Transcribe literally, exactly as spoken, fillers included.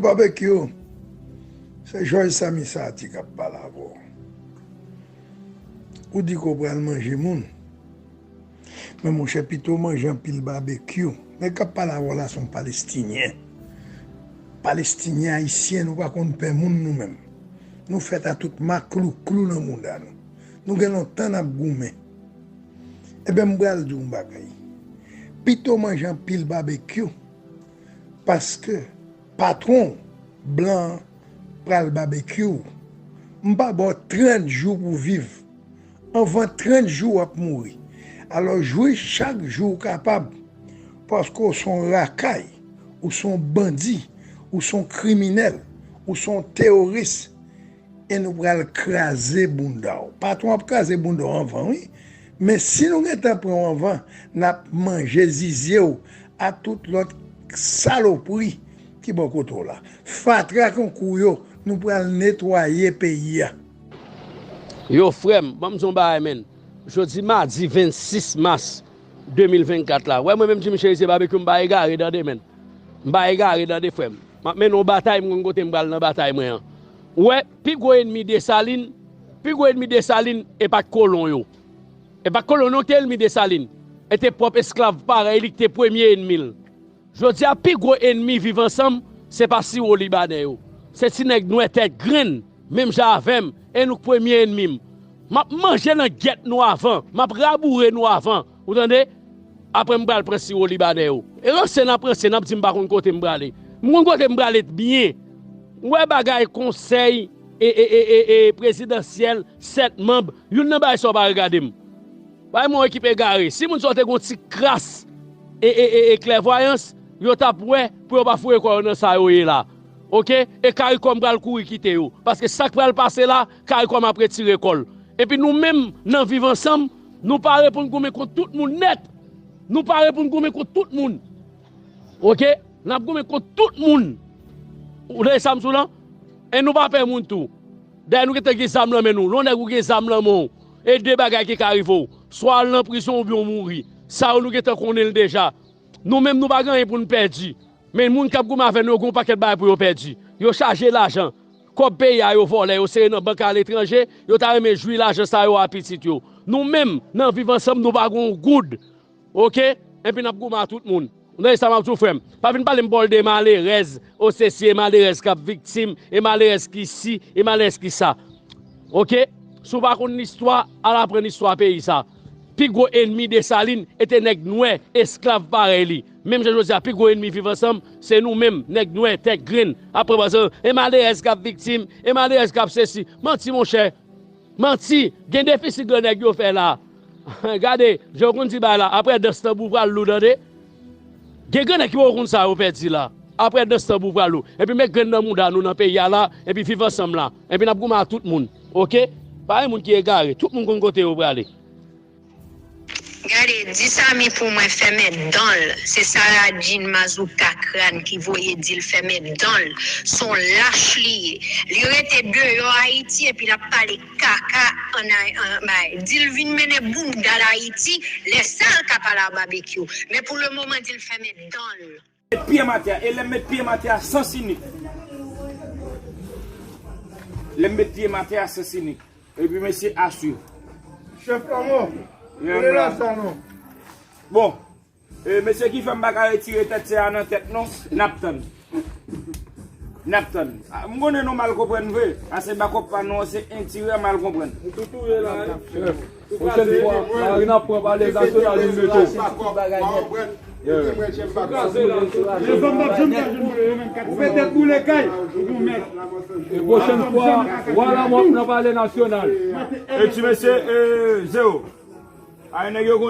Babekyou, se Jòj Sami Sati k ap pale avè w. Ou di ke w pral manje moun. Men monchè, pito w manje anpil babekyou. Nèg k ap pale avè w la se yon Palestinyen. Palestinyen, Ayisyen, nou pa konn pè moun nou menm. Nou fèt a tout maklouklou nan mouda nou. Nou gen lontan n ap goumen. Ebyen, m pral di w yon bagay. Pito w manje anpil babekyou, paske patwon w, blan an, pral babekyou w. M pa ba w trant jou pou w viv. Anvan trant jou, w ap mouri. Alò, jwi chak jou w kapab, paske w se yon rakay, ou se yon bandi, ou se yon kriminèl, ou se yon teworis, e nou pral kraze bounda w. Patwon ap kraze bounda w anvan, wi. Men si nou gentan pran w anvan, n ap manje zizye w a tout lòt salopri ki bò kote w la. Fatra konkou yo, nou pral netwaye peyi a. Yo, frè m, ban m di w yon bagay, menn. Jodi madi vennsis mas de mil vennkat la. Wè, mwen menm, Jimmy Cherizier Babekyou, m pa egare, tande, menn. M pa egare, tande, frè m. M ap mennen w batay, m konn kote m pral nan batay mwen an. Ou wè, pi gwo enmi Desalin, pi gwo enmi Desalin, e pa t kolon yo. E pa t kolon yo ki te enmi Desalin. E te pwòp esklav parèy li ki te premye enmi l. Jodi a, pi gwo enmi Viv Ansanm, se pa siwo libanè yo. Se ti nèg nwè tèt grenn, menm jan avè m, e nou k premye enmi m. M ap manje nan gyèt nou avan, m ap raboure nou avan, ou tande? Apre m pral pran siwo libanè yo. E ranse n ap ranse, n ap di m pa konn kote m prale. M konn kote m prale byen. M wè bagay konsèy e, e, e, e, e prezidansyèl sèt manb, youn nan bagay sa yo pa regade m. Bay mwen yon ekip egare. Si moun sa yo te gen yon ti kras e, e, e, e klèvwayans, yo t ap wè pou yo pa foure kò yo nan sa yo ye la. Oke? E Karikòm pral kouri kite yo. Paske sa k pral pase la, Karikòm ap retire kò l. Epi nou menm, nan Viv Ansanm, nou pare pou n goumen kont tout moun nèt. Nou pare pou n goumen kont tout moun. Oke? N ap goumen kont tout moun. Ou tande sa m di w lan? E nou pa pè moun tou. Dayè nou gentan gen zam nan men nou. Lè yon nèg ou gen zam nan men w, e de bagay ki ka rive w. Swa w al nan prizon oubyen w mouri. Sa yo nou gentan konnen l deja. Nou menm nou pa gen anyen pou n pèdi. Men moun k ap goumen avè nou yo gen yon pakèt bagay pou yo pèdi. Yo chaje lajan. Kòb peyi a yo vòlè, yo sere nan bank aletranje, yo ta renmen jwi lajan sa yo a pitit yo. Nou menm, nan Viv Ansanm, nou pa gen yon goud. Oke? Epi n ap goumen a tout moun. Ou tande sa m ap di w, frè m? Pa vin pale m bòl de malerèz, o sesi, e malerèz k ap viktim, e malerèz ki si, e malerèz ki sa. Oke? Si w pa konn listwa, al aprann istwa peyi sa. Pi gwo enmi Desalin e te nèg nwè, esklav parèy li. Menm jan jodi a, pi gwo enmi Viv Ansanm, se nou menm, nèg nwè, tèt grenn. Apre, e malerèz k ap viktim, e malerèz k ap sesi. Manti, monchè. Manti, gen defisit grann nèg yo fè la. Gade, jan yo konn di bagay la, apre dans tanbou pral lou, tande. Gen grann nèg ki poko konn sa yo pèdi la. Apre dans tanbou pral lou. Epi met grenn nan mouda nou nan peyi a la, epi Viv Ansanm la. Epi n ap goumen a tout moun. Oke? Pa gen moun ki egare. Tout moun konn kote yo prale. Gade, di Sami pou mwen fèmen dan l. Se Sarah Jean Mazouka Crâne ki voye di l fèmen dan l. Se yon lach li ye. Li rete deyò Ayiti epi l ap pale kaka ann Ay-, an, bay. Di l vin mennen bounda l Ayiti, lè sa l ka pale a Babekyou. Men pou lemoman, di l fèmen dan l. Met pye m atè a, e lè m met pye m atè a, sans inik. Lè m met pye m atè a, sans inik. Epi mesye aswi. Chèf Lanmò, rele la sa non. Bon, e, mesye ki fè m pa ka retire tèt sè a nan tèt non, n ap tann. N ap tann. A, m konnen nou mal konprann vre, paske bakòp pa nou an se entirè mal konprann. Ou tou touye la, wi. Pwochèn fwa, Marina pran palè nasyonal, nou mete w. Ou fè tèt boule kay, ou gon mèt. E pwochèn fwa, Wa Lanmò ap nan palè nasyonal. E ti mesye, e, zewo. Ay, nèg yo